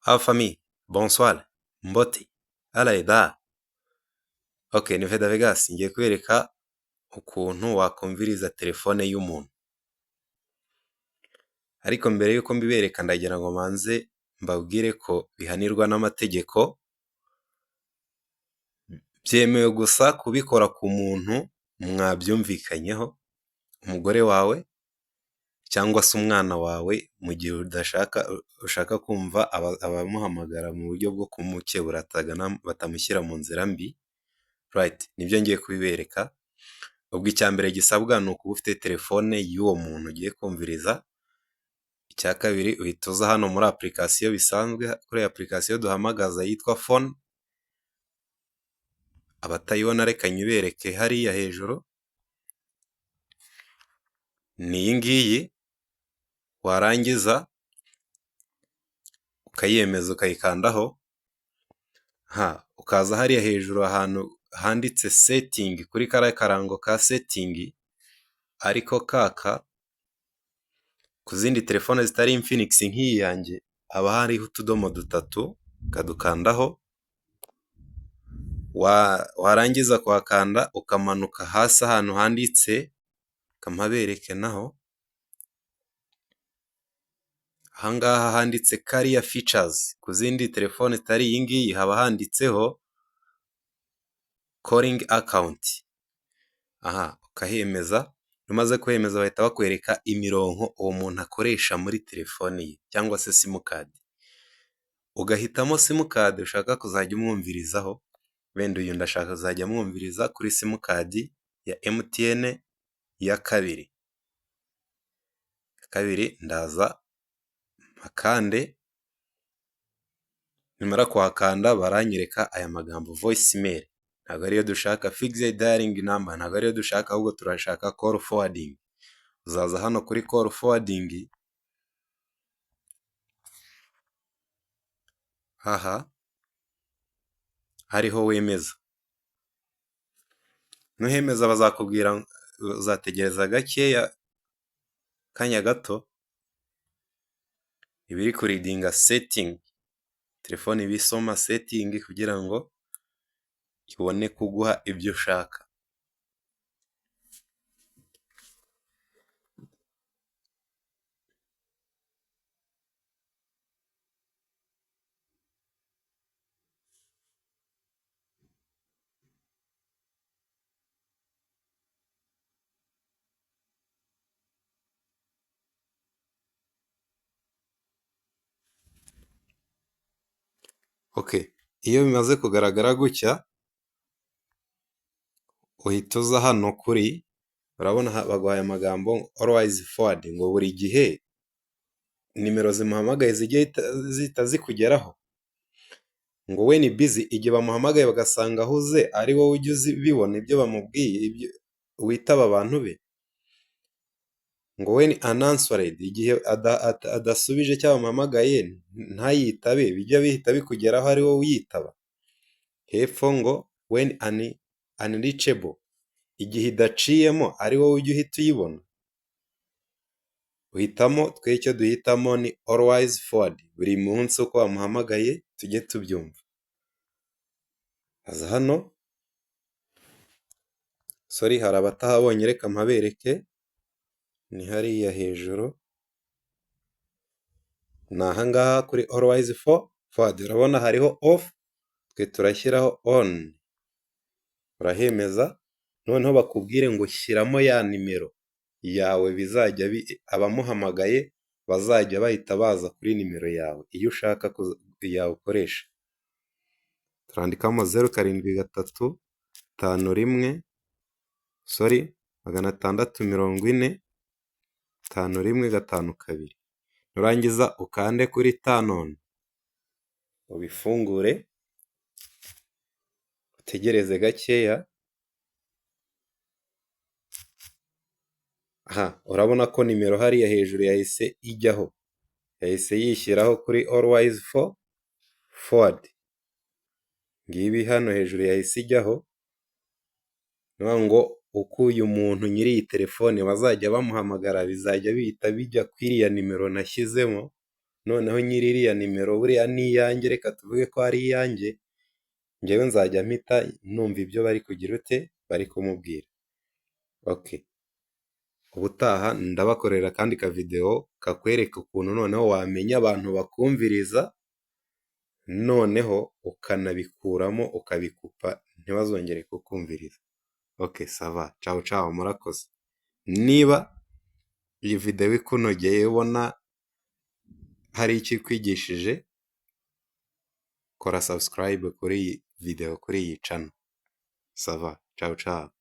Ah famille, bonsoir, mbote, alaida. Ok, ni Veda Vegas, ngiye kwereka ukuntu wakumviriza telefone y'umuntu. Ariko mbere yuko mbibereka ndagira ngo manze mbabwire ko bihanirwa n'amategeko, byemewe gusa kubikora ku muntu mwabyumvikanyeho, umugore wawe cyangwa se umwana wawe mu gihe udashaka ushaka kumva abamuhamagara mu buryo bwo kumukebura batamushyira mu nzira mbi, right, nibyo ngiye kubibereka. Ubwo icya mbere gisabwa ni ukuba ufite telefone y'uwo muntu ugiye kumviriza, icya kabiri uhita uza hano muri application bisanzwe, kuri application duhamagaza yitwa phone, abatayibona reka nyibereke hariya hejuru, ni iyi ngiyi, warangiza ukayiyemeza ukayikandaho, ukaza hariya hejuru ahantu handitse setting kuri kariya karango ka setting, ariko kaka ku zindi telefone zitari Infinix nk'iyi yanjye haba hariho utudomo dutatu, ukadukandaho, warangiza kuhakanda ukamanuka hasi ahantu handitse, reka mpabereke naho, aha ngaha handitse kariya features, ku zindi telefone zitari iyi ngiyi haba handitseho calling account, aha ukahemeza, iyo umaze kuhemeza bahita bakwereka imirongo uwo muntu akoresha muri telefone ye cyangwa se simukadi, ugahitamo simukadi ushaka kuzajya umwumvirizaho, wenda uyu ndashaka kuzajya mwumviriza kuri simukadi ya MTN ya kabiri, kabiri ndaza mpakande, nimara kuhakanda baranyereka aya magambo voice mail, ntabwo ariyo dushaka, fixed dialing number ntabwo ariyo dushaka, ahubwo turashaka call forwarding, uzaza hano kuri call forwarding, aha ariho wemeza, nuhemeza bazakubwira, uzategereza gakeya akanya gato, iba iri kuridinga setting, telefone iba isoma setting kugira ngo ibone kuguha ibyo ushaka. Ok, iyo bimaze kugaragara gutya, uhita uza hano kuri, urabona baguhaye amagambo always forward, ngo buri gihe nimero zimuhamagaye zijye zihita zikugeraho, ngo when busy, igihe bamuhamagaye bagasanga ahuze ari wowe ujya ubibona ibyo bamubwiye, witaba abantu be, ngo when unanswered, igihe adasubije cyangwa bamuhamagaye ntayitabe, bijye bihita bikugeraho ari wowe uyitaba, hepfo ngo when unreachable, igihe idaciyemo ari wowe ujya uhita uyibona, uhitamo, twe icyo duhitamo ni always forward, buri munsi uko bamuhamagaye tujye tubyumva. Aza hano, sorry hari abatahabonye reka mpabereke, ni hariya hejuru, ni aha ngaha kuri always forward, urabona hariho off, twe turashyiraho on, urahemeza, noneho bakubwire ngo shyiramo ya nimero yawe bizajya abamuhamagaye bazajya bahita baza kuri nimero yawe, iyo ushaka yawukoresha. Turandikamo 0 7 3 5 1, sorry 640 5 1 5 2, nurangiza ukande kuri turn on, ubifungure, utegereze gakeya, aha urabona ko nimero hariya hejuru yahise ijyaho, yahise yishyiraho kuri always forward, ngibi hano hejuru yahise ijyaho, ni ukuvuga ngo uko uyu muntu nyiri iyi telefone bazajya bamuhamagara bizajya bihita bijya kuri iriya nimero nashyizemo. Noneho nyiri iriya nimero buriya ni iyanjye, reka tuvuge ko ari iyanjye, njyewe nzajya mpita numva ibyo bari kugira ute, bari kumubwira. Okay. Ubutaha ndabakorera akandi kavideo kakwereka ukuntu noneho wamenya abantu bakumviriza, noneho ukanabikuramo, ukabikupa, ntibazongere kukumviriza. Okay, ça va, ciao ciao, murakoze. Niba iyi video ikunogeye, ubona hari icyo ikwigishije, kora subscribe kuri iyi video, kuri iyi channel. Ça va, ciao ciao.